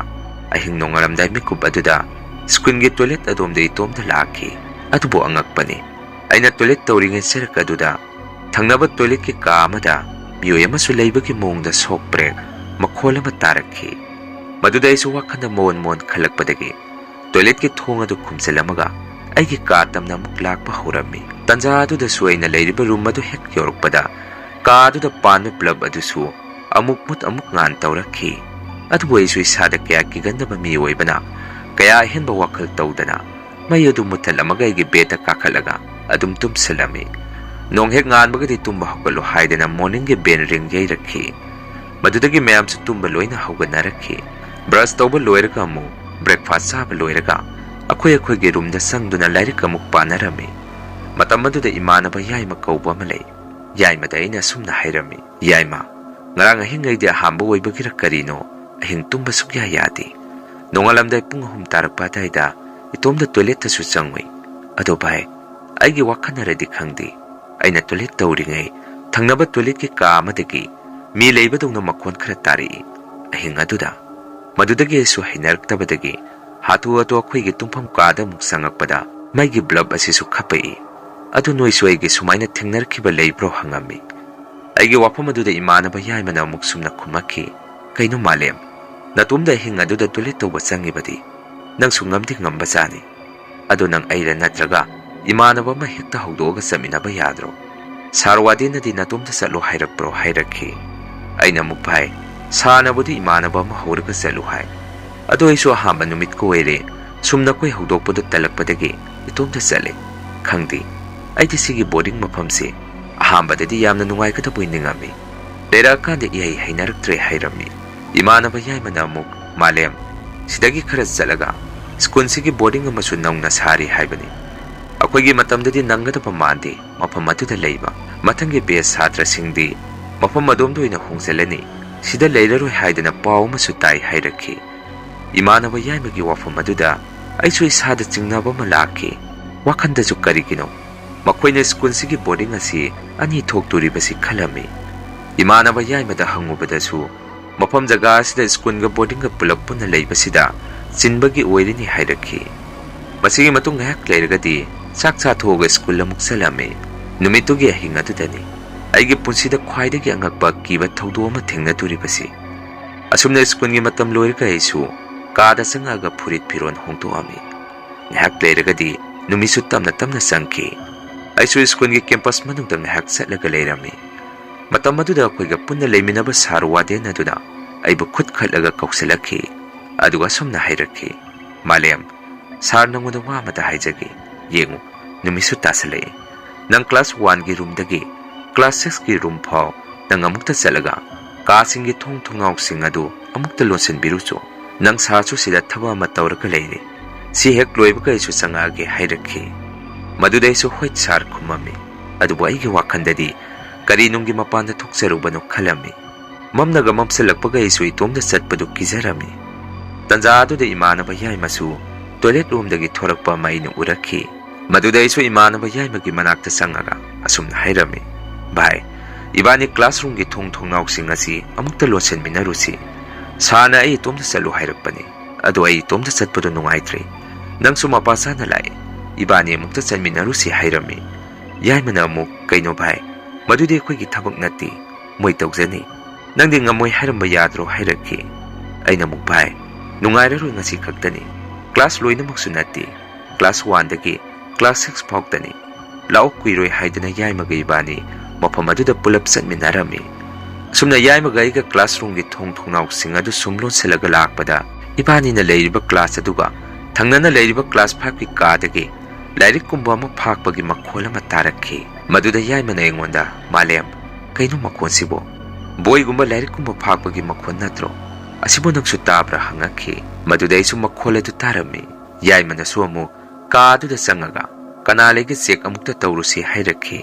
ꯑꯍꯤꯡ ꯅꯣꯡꯉꯥꯜꯂꯝꯗꯥꯏ ꯃꯤꯀꯨꯞ ꯑꯗꯨꯗ ꯁ꯭ꯀꯨꯜꯒꯤ ꯇꯣꯏꯂꯦꯠ ꯑꯗꯣꯝꯗ ꯏꯇꯣꯝꯇ ꯂꯥꯛꯈꯤ꯫ ꯑꯗꯨꯕꯨ ꯑꯉꯛꯄꯅꯤ, ꯑꯩꯅ ꯇꯣꯏꯂꯦꯠ ꯇꯧꯔꯤꯉꯩ ꯆꯔꯛ ꯑꯗꯨꯗ ꯊꯪꯅꯕ ꯇꯣꯏꯂꯦꯠꯀꯤ ꯀꯥ ꯑꯃꯗ ꯃꯤꯑꯣꯏ ꯑꯃꯁꯨ ꯂꯩꯕꯒꯤ ꯃꯑꯣꯡꯗ ꯁꯣꯛ ꯄ꯭ꯔꯦꯛ ꯃꯈꯣꯜ ꯑꯃ ꯇꯥꯔꯛꯈꯤ꯫ ꯃꯗꯨꯗ ꯑꯩꯁꯨ ꯋꯥꯈꯜꯗ ꯃꯣꯟ ꯃꯣꯟ ꯈꯜꯂꯛꯄꯗꯒꯤ ꯇꯣꯏꯂꯦꯠꯀꯤ ꯊꯣꯡ ꯑꯗꯨ ꯈꯨꯝꯖꯤꯜꯂꯝꯃꯒ ꯑꯩꯒꯤ ꯀꯥ ꯇꯝꯅ ꯑꯃꯨꯛ ꯂꯥꯛꯄ ꯍꯧꯔꯝꯃꯤ꯫ ꯇꯟꯖꯥ ꯑꯗꯨꯗꯁꯨ ꯑꯩꯅ ꯂꯩꯔꯤꯕ ꯔꯨꯝ ꯑꯗꯨ ꯍꯦꯛ ꯌꯧꯔꯛꯄꯗ ꯀꯥ ꯑꯗꯨꯗ ꯄꯥꯟꯕ ꯕ꯭ꯂꯕ ꯑꯗꯨꯁꯨ ꯑꯃꯨꯛ ꯃꯨꯠ ꯑꯃꯨꯛ ꯉꯥꯟ ꯇꯧꯔꯛꯈꯤ꯫ ꯑꯗꯨꯕꯨ ꯑꯩꯁꯨ ꯏꯁꯥꯗ ꯀꯌꯥ ꯀꯤꯒꯟꯗꯕ ꯃꯤ ꯑꯣꯏꯕꯅ ꯀꯌꯥ ꯑꯍꯦꯟꯕ ꯋꯥꯈꯜ ꯇꯧꯗꯅ ꯃꯩ ꯑꯗꯨ ꯃꯨꯠꯊꯠꯂꯝꯃꯒ ꯑꯩꯒꯤ ꯕꯦꯗꯇ ꯀꯥꯈꯠꯂꯒ ꯑꯗꯨꯝ ꯇꯨꯝꯁꯤꯜꯂꯝꯃꯤ꯫ ꯅꯣꯡ ꯍꯦꯛ ꯉꯥꯟꯕꯒꯗꯤ ꯇꯨꯝꯕ ꯍꯧꯒꯠꯂꯨ ꯍꯥꯏꯗꯅ ꯃꯣꯔꯅꯤꯡꯒꯤ ꯕꯦꯜ ꯔꯤꯡ ꯌꯩꯔꯛꯈꯤ꯫ ꯃꯗꯨꯗꯒꯤ ꯃꯌꯥꯝꯁꯨ ꯇꯨꯝꯕ ꯂꯣꯏꯅ ꯍꯧꯒꯠꯅꯔꯛꯈꯤ꯫ ꯕ꯭ꯔꯁ ꯇꯧꯕ ꯂꯣꯏꯔꯒ ꯑꯃꯨꯛ ꯕ꯭ꯔꯦꯛꯐꯥꯁ ꯆꯥꯕ ꯂꯣꯏꯔꯒ ꯑꯩꯈꯣꯏ ꯑꯩꯈꯣꯏꯒꯤ ꯔꯨꯝꯗ ꯆꯪꯗꯨꯅ ꯂꯥꯏꯔꯤꯛ ꯑꯃꯨꯛ ꯄꯥꯅꯔꯝꯃꯤ꯫ ꯃꯇꯝ ꯑꯗꯨꯗ ꯏꯃꯥꯟꯅꯕ ꯌꯥꯏꯃ ꯀꯧꯕ ꯑꯃ ꯂꯩ꯫ ꯌꯥꯏꯃꯗ ꯑꯩꯅ ꯑꯁꯨꯝꯅ ꯍꯥꯏꯔꯝꯃꯤ, "ꯌꯥꯏꯃ, ꯉꯔꯥꯡ ꯑꯍꯤꯡ ꯑꯩꯗꯤ ꯑꯍꯥꯟꯕ ꯑꯣꯏꯕꯒꯤꯔ ꯀꯔꯤꯅꯣ, ꯑꯍꯤꯡ ꯇꯨꯝꯕ ꯁꯨꯛꯌꯥ ꯌꯥꯗꯦ꯫ ꯅꯣꯡꯉꯥꯜꯂꯝꯗꯥꯏ ꯄꯨꯡ ꯑꯍꯨꯝ ꯇꯥꯔꯛꯄ ꯑꯗꯨꯋꯥꯏꯗ ꯏꯇꯣꯝꯗ ꯇꯣꯏꯂꯦꯠꯇꯁꯨ ꯆꯪꯉꯨꯏ꯫ ꯑꯗꯣ ꯚꯥꯏ, ꯑꯩꯒꯤ ꯋꯥꯈꯜꯅꯔꯗꯤ ꯈꯪꯗꯦ, ꯑꯩꯅ ꯇꯣꯏꯂꯦꯠ ꯇꯧꯔꯤꯉꯩ ꯊꯪꯅꯕ ꯇꯣꯏꯂꯦꯠꯀꯤ ꯀꯥ ꯑꯃꯗꯒꯤ ꯃꯤ ꯂꯩꯕꯗꯧꯅ ꯃꯈꯣꯟ ꯈꯔ ꯇꯥꯔꯛꯏ꯫ ꯑꯍꯤꯡ ꯑꯗꯨꯗ ꯃꯗꯨꯗꯒꯤ ꯑꯩꯁꯨ ꯍꯩꯅꯔꯛꯇꯕꯗꯒꯤ ꯍꯥꯊꯨ ꯍꯥꯊꯨ ꯑꯩꯈꯣꯏꯒꯤ ꯇꯨꯝꯐꯝ ꯀꯥꯗ ꯑꯃꯨꯛ ꯆꯪꯉꯛꯄꯗ ꯃꯩꯒꯤ ꯕ꯭ꯂꯕ ꯑꯁꯤꯁꯨ ꯈꯞꯄꯛꯏ꯫ ꯑꯗꯨ ꯅꯣꯏꯁꯨ ꯑꯩꯒꯤ ꯁꯨꯃꯥꯏꯅ ꯊꯦꯡꯅꯔꯛꯈꯤꯕ ꯂꯩꯕ꯭ꯔꯣ?" ꯍꯪꯉꯝꯃꯤ꯫ ꯑꯩꯒꯤ ꯋꯥꯐꯝ ꯑꯗꯨꯗ ꯏꯃꯥꯟꯅꯕ ꯌꯥꯏꯃꯅ ꯑꯃꯨꯛ ꯁꯨꯝꯅ ꯈꯨꯝꯃꯛꯈꯤ, "ꯀꯩꯅꯣ ꯃꯥꯂꯦꯝ, ꯅꯇꯣꯝꯗ ꯑꯍꯤꯡ ꯑꯗꯨꯗ ꯇꯣꯏꯂꯦꯠ ꯇꯧꯕ ꯆꯪꯉꯤꯕꯗꯤ? ꯅꯪꯁꯨ ꯉꯝꯗꯤ ꯉꯝꯕꯖꯥꯠꯅꯤ꯫ ꯑꯗꯣ ꯅꯪ ꯑꯩꯔ ꯅꯠꯇ꯭ꯔꯒ ꯏꯃꯥꯟꯅꯕ ꯑꯃ ꯍꯦꯛꯇ ꯍꯧꯗꯣꯛꯑꯒ ꯆꯠꯃꯤꯟꯅꯕ ꯌꯥꯗ꯭ꯔꯣ? ꯁꯥꯔ ꯋꯥꯗꯦꯟꯅꯗꯤ ꯅꯇꯣꯝꯇ ꯆꯠꯂꯣ ꯍꯥꯏꯔꯛꯄ꯭ꯔꯣ?" ꯍꯥꯏꯔꯛꯈꯤ꯫ ꯑꯩꯅ ꯑꯃꯨꯛ, "ꯚꯥꯏ, ꯁꯥꯔꯅꯕꯨꯗꯤ ꯏꯃꯥꯟꯅꯕ ꯑꯃ ꯍꯧꯔꯒ ꯆꯠꯂꯨ ꯍꯥꯏ꯫ ꯑꯗꯣ ꯑꯩꯁꯨ ꯑꯍꯥꯟꯕ ꯅꯨꯃꯤꯠꯀ ꯑꯣꯏꯔꯦ, ꯁꯨꯝ ꯅꯈꯣꯏ ꯍꯧꯗꯣꯛꯄꯗꯣ ꯇꯜꯂꯛꯄꯗꯒꯤ ꯏꯇꯣꯝꯇ ꯆꯠꯂꯦ꯫ ꯈꯪꯗꯦ, ꯑꯩꯗꯤ ꯁꯤꯒꯤ ꯕꯣꯔꯗꯤꯡ ꯃꯐꯝꯁꯦ ꯑꯍꯥꯟꯕꯗꯗꯤ ꯌꯥꯝꯅ ꯅꯨꯡꯉꯥꯏꯒꯗꯕꯣꯏ ꯅꯤꯡꯉꯝꯃꯤ꯫ ꯂꯩꯔꯛꯑꯀꯥꯟꯗ ꯏꯍꯩ ꯍꯩꯅꯔꯛꯇ꯭ꯔꯦ" ꯍꯥꯏꯔꯝꯃꯤ꯫ ꯏꯃꯥꯟꯅꯕ ꯌꯥꯏꯃꯅ ꯑꯃꯨꯛ, "ꯃꯥꯂꯦꯝ, ꯁꯤꯗꯒꯤ ꯈꯔ ꯆꯠꯂꯒ ꯁ꯭ꯀꯨꯜꯁꯤꯒꯤ ꯕꯣꯔꯗꯤꯡ ꯑꯃꯁꯨ ꯅꯧꯅ ꯁꯥꯔꯤ ꯍꯥꯏꯕꯅꯤ꯫ ꯑꯩꯈꯣꯏꯒꯤ ꯃꯇꯝꯗꯗꯤ ꯅꯪꯒꯗꯕ ꯃꯥꯟꯗꯦ ꯃꯐꯝ ꯑꯗꯨꯗ ꯂꯩꯕ꯫ ꯃꯊꯪꯒꯤ ꯕꯦꯁ ꯁꯥꯇ꯭ꯔꯁꯤꯡꯗꯤ ꯃꯐꯝ ꯑꯗꯣꯝꯗ ꯑꯣꯏꯅ ꯍꯣꯡꯖꯤꯜꯂꯅꯤ꯫ ꯁꯤꯗ ꯂꯩꯔꯔꯣꯏ ꯍꯥꯏꯗꯅ ꯄꯥꯎ ꯑꯃꯁꯨ ꯇꯥꯏ" ꯍꯥꯏꯔꯛꯈꯤ꯫ ꯏꯃꯥꯟꯅꯕ ꯌꯥꯏꯃꯒꯤ ꯋꯥꯐꯝ ꯑꯗꯨꯗ ꯑꯩꯁꯨ ꯏꯁꯥꯗ ꯆꯤꯡꯅꯕ ꯑꯃ ꯂꯥꯛꯈꯤ꯫ ꯋꯥꯈꯟꯗꯁꯨ ꯀꯔꯤꯒꯤꯅꯣ ꯃꯈꯣꯏꯅ ꯁ꯭ꯀꯨꯜꯁꯤꯒꯤ ꯕꯣꯔꯗꯤꯡ ꯑꯁꯤ ꯑꯅꯤ ꯊꯣꯛꯇꯣꯔꯤꯕꯁꯤ ꯈꯜꯂꯝꯃꯤ꯫ ꯏꯃꯥꯟꯅꯕ ꯌꯥꯏꯃꯗ ꯍꯪꯉꯨꯕꯗꯁꯨ, ꯃꯐꯝ ꯖꯒꯥ ꯑꯁꯤꯗ ꯁ꯭ꯀꯨꯜꯒ ꯕꯣꯔꯗꯤꯡꯒ ꯄꯨꯂꯞ ꯄꯨꯟꯅ ꯂꯩꯕꯁꯤꯗ ꯆꯤꯟꯕꯒꯤ ꯑꯣꯏꯔꯅꯤ ꯍꯥꯏꯔꯛꯈꯤ꯫ ꯃꯁꯤꯒꯤ ꯃꯇꯨꯡ ꯉꯥꯏꯍꯥꯛ ꯂꯩꯔꯒꯗꯤ ꯆꯥꯛ ꯆꯥꯊꯣꯛꯑꯒ ꯁ꯭ꯀꯨꯜ ꯑꯃꯨꯛ ꯆꯠꯂꯝꯃꯤ꯫ ꯅꯨꯃꯤꯠꯇꯨꯒꯤ ꯑꯍꯤꯡ ꯑꯗꯨꯗꯅꯤ ꯑꯩꯒꯤ ꯄꯨꯟꯁꯤꯗ ꯈ꯭ꯋꯥꯏꯗꯒꯤ ꯑꯉꯛꯄ ꯀꯤꯕ ꯊꯧꯗꯣꯛ ꯑꯃ ꯊꯦꯡꯅꯗꯣꯔꯤꯕꯁꯤ꯫ ꯑꯁꯨꯝꯅ ꯁ꯭ꯀꯨꯜꯒꯤ ꯃꯇꯝ ꯂꯣꯏꯔꯒ ꯑꯩꯁꯨ ꯀꯥꯗ ꯆꯪꯉꯛꯑꯒ ꯐꯨꯔꯤꯠ ꯐꯤꯔꯣꯜ ꯍꯣꯡꯗꯣꯛꯑꯝꯃꯤ꯫ ꯉꯥꯏꯍꯥꯛ ꯂꯩꯔꯒꯗꯤ ꯅꯨꯃꯤꯠꯁꯨ ꯇꯞꯅ ꯇꯞꯅ ꯆꯪꯈꯤ꯫ ꯑꯩꯁꯨ ꯁ꯭ꯀꯨꯜꯒꯤ ꯀꯦꯝꯄꯁ ꯃꯅꯨꯡꯗ ꯉꯥꯏꯍꯥꯛ ꯆꯠꯂꯒ ꯂꯩꯔꯝꯃꯤ꯫ ꯃꯇꯝ ꯑꯗꯨꯗ ꯑꯩꯈꯣꯏꯒ ꯄꯨꯟꯅ ꯂꯩꯃꯤꯟꯅꯕ ꯁꯥꯔ ꯋꯥꯔꯗꯦꯟ ꯑꯗꯨꯅ ꯑꯩꯕꯨ ꯈꯨꯠ ꯈꯠꯂꯒ ꯀꯧꯁꯤꯜꯂꯛꯈꯤ꯫ ꯑꯗꯨꯒ ꯑꯁꯨꯝꯅ ꯍꯥꯏꯔꯛꯈꯤ, "ꯃꯥꯂꯦꯝ, ꯁꯥꯔ ꯅꯪꯉꯣꯟꯗ ꯋꯥ ꯑꯃꯇ ꯍꯥꯏꯖꯒꯦ꯫ ꯌꯦꯡꯉꯨ, ꯅꯨꯃꯤꯠꯁꯨ ꯇꯥꯁꯜꯂꯛꯑꯦ꯫ ꯅꯪ ꯀ꯭ꯂꯥꯁ ꯋꯥꯟꯒꯤ ꯔꯨꯝꯗꯒꯤ ꯀ꯭ꯂꯥꯁ ꯁꯤꯛꯁꯀꯤ ꯔꯨꯝ ꯐꯥꯎ ꯅꯪ ꯑꯃꯨꯛꯇ ꯆꯠꯂꯒ ꯀꯥꯁꯤꯡꯒꯤ ꯊꯣꯡ ꯊꯣꯡꯅꯥꯎꯁꯤꯡ ꯑꯗꯨ ꯑꯃꯨꯛꯇ ꯂꯣꯟꯁꯤꯟꯕꯤꯔꯨꯆꯣ꯫ ꯅꯪ ꯁꯥꯔꯁꯨ ꯁꯤꯗ ꯊꯕꯛ ꯑꯃ ꯇꯧꯔꯒ ꯂꯩꯔꯦ꯫ ꯁꯤ ꯍꯦꯛ ꯂꯣꯏꯕꯒ ꯑꯩꯁꯨ ꯆꯪꯉꯛꯑꯒꯦ" ꯍꯥꯏꯔꯛꯈꯤ꯫ ꯃꯗꯨꯗ ꯑꯩꯁꯨ, "ꯍꯣꯏ ꯁꯥꯔ" ꯈꯨꯝꯃꯝꯃꯤ꯫ ꯑꯗꯨꯕꯨ ꯑꯩꯒꯤ ꯋꯥꯈꯜꯗꯗꯤ ꯀꯔꯤ ꯅꯨꯡꯒꯤ ꯃꯄꯥꯟꯗ ꯊꯣꯛꯆꯔꯨꯕꯅꯣ ꯈꯜꯂꯝꯃꯤ꯫ ꯃꯝꯅꯒ ꯃꯝꯁꯤꯜꯂꯛꯄꯒ ꯑꯩꯁꯨ ꯏꯇꯣꯝꯗ ꯆꯠꯄꯗꯨ ꯀꯤꯖꯔꯝꯃꯤ꯫ ꯇꯟꯖꯥ ꯑꯗꯨꯗ ꯏꯃꯥꯟꯅꯕ ꯌꯥꯏꯃꯁꯨ ꯇꯣꯏꯂꯦꯠ ꯔꯨꯝꯗꯒꯤ ꯊꯣꯔꯛꯄ ꯑꯃ ꯑꯩꯅ ꯎꯔꯛꯈꯤ꯫ ꯃꯗꯨꯗ ꯑꯩꯁꯨ ꯏꯃꯥꯟꯅꯕ ꯌꯥꯏꯃꯒꯤ ꯃꯅꯥꯛꯇ ꯆꯪꯉꯒ ꯑꯁꯨꯝꯅ ꯍꯥꯏꯔꯝꯃꯤ, "ꯚꯥꯏ, ꯏꯕꯥꯅꯤ ꯀ꯭ꯂꯥꯁꯔꯨꯝꯒꯤ ꯊꯣꯡ ꯊꯣꯡꯅꯥꯎꯁꯤꯡ ꯑꯁꯤ ꯑꯃꯨꯛꯇ ꯂꯣꯟꯁꯤꯟꯃꯤꯟꯅꯔꯨꯁꯤ꯫ ꯁꯥꯔꯅ ꯑꯩ ꯏꯇꯣꯝꯇ ꯆꯠꯂꯨ ꯍꯥꯏꯔꯛꯄꯅꯤ꯫ ꯑꯗꯣ ꯑꯩ ꯏꯇꯣꯝꯇ ꯆꯠꯄꯗꯨ ꯅꯨꯡꯉꯥꯏꯇ꯭ꯔꯦ꯫ ꯅꯪꯁꯨ ꯃꯄꯥ ꯆꯥꯅ ꯂꯥꯛꯑꯦ꯫ ꯏꯕꯥꯅꯤ ꯑꯃꯨꯛꯇ ꯆꯠꯃꯤꯟꯅꯔꯨꯁꯤ" ꯍꯥꯏꯔꯝꯃꯤ꯫ ꯌꯥꯏꯃꯅ ꯑꯃꯨꯛ, "ꯀꯩꯅꯣ ꯚꯥꯏ, ꯃꯗꯨꯗꯤ ꯑꯩꯈꯣꯏꯒꯤ ꯊꯕꯛ ꯅꯠꯇꯦ꯫ ꯃꯣꯏ ꯇꯧꯖꯅꯤ꯫ ꯅꯪꯗꯤ ꯉꯝꯃꯣꯏ ꯍꯥꯏꯔꯝꯕ ꯌꯥꯗ꯭ꯔꯣ?" ꯍꯥꯏꯔꯛꯈꯤ꯫ ꯑꯩꯅ ꯑꯃꯨꯛ, "ꯚꯥꯏ, ꯅꯨꯡꯉꯥꯏꯔꯔꯣꯏ ꯉꯁꯤ ꯈꯛꯇꯅꯤ꯫ ꯀ꯭ꯂꯥꯁ ꯂꯣꯏꯅꯃꯛꯁꯨ ꯅꯠꯇꯦ꯫ ꯀ꯭ꯂꯥꯁ ꯋꯥꯟꯗꯒꯤ ꯀ꯭ꯂꯥꯁ ꯁꯤꯛꯁ ꯐꯥꯎꯇꯅꯤ꯫ ꯂꯥꯛꯑꯣ ꯀꯨꯏꯔꯣꯏ" ꯍꯥꯏꯗꯨꯅ ꯌꯥꯏꯃꯒ ꯏꯕꯥꯅꯤ ꯃꯐꯝ ꯑꯗꯨꯗ ꯄꯨꯂꯞ ꯆꯠꯃꯤꯟꯅꯔꯝꯃꯤ꯫ ꯑꯁꯨꯝꯅ ꯌꯥꯏꯃꯒ ꯑꯩꯒ ꯀ꯭ꯂꯥꯁꯔꯨꯝꯒꯤ ꯊꯣꯡ ꯊꯣꯡꯅꯥꯎꯁꯤꯡ ꯑꯗꯨ ꯁꯨꯝ ꯂꯣꯟꯁꯤꯜꯂꯒ ꯂꯥꯛꯄꯗ, ꯏꯕꯥꯅꯤꯅ ꯂꯩꯔꯤꯕ ꯀ꯭ꯂꯥꯁ ꯑꯗꯨꯒ ꯊꯪꯅꯅ ꯂꯩꯔꯤꯕ ꯀ꯭ꯂꯥꯁ ꯐꯥꯏꯚꯀꯤ ꯀꯥꯗꯒꯤ ꯂꯥꯏꯔꯤꯛꯀꯨꯝꯕ ꯑꯃ ꯐꯥꯛꯄꯒꯤ ꯃꯈꯣꯜ ꯑꯃ ꯇꯥꯔꯛꯈꯤ꯫ ꯃꯗꯨꯗ ꯌꯥꯏꯃꯅ ꯑꯩꯉꯣꯟꯗ, "ꯃꯥꯂꯦꯝ, ꯀꯩꯅꯣ ꯃꯈꯣꯜꯁꯤꯕꯣ? ꯕꯣꯏꯒꯨꯝꯕ ꯂꯥꯏꯔꯤꯛꯀꯨꯝꯕ ꯐꯥꯛꯄꯒꯤ ꯃꯈꯣꯜ ꯅꯠꯇ꯭ꯔꯣ? ꯑꯁꯤꯕꯨ ꯅꯪꯁꯨ ꯇꯥꯕ꯭ꯔꯥ?" ꯍꯪꯉꯛꯈꯤ꯫ ꯃꯗꯨꯗ ꯑꯩꯁꯨ ꯃꯈꯣꯜ ꯑꯗꯨ ꯇꯥꯔꯝꯃꯤ꯫ ꯌꯥꯏꯃꯅꯁꯨ ꯑꯃꯨꯛ ꯀꯥ ꯑꯗꯨꯗ ꯆꯪꯉꯒ ꯀꯅꯥ ꯂꯩꯒꯦ ꯆꯦꯛ ꯑꯃꯨꯛꯇ ꯇꯧꯔꯨꯁꯤ ꯍꯥꯏꯔꯛꯈꯤ꯫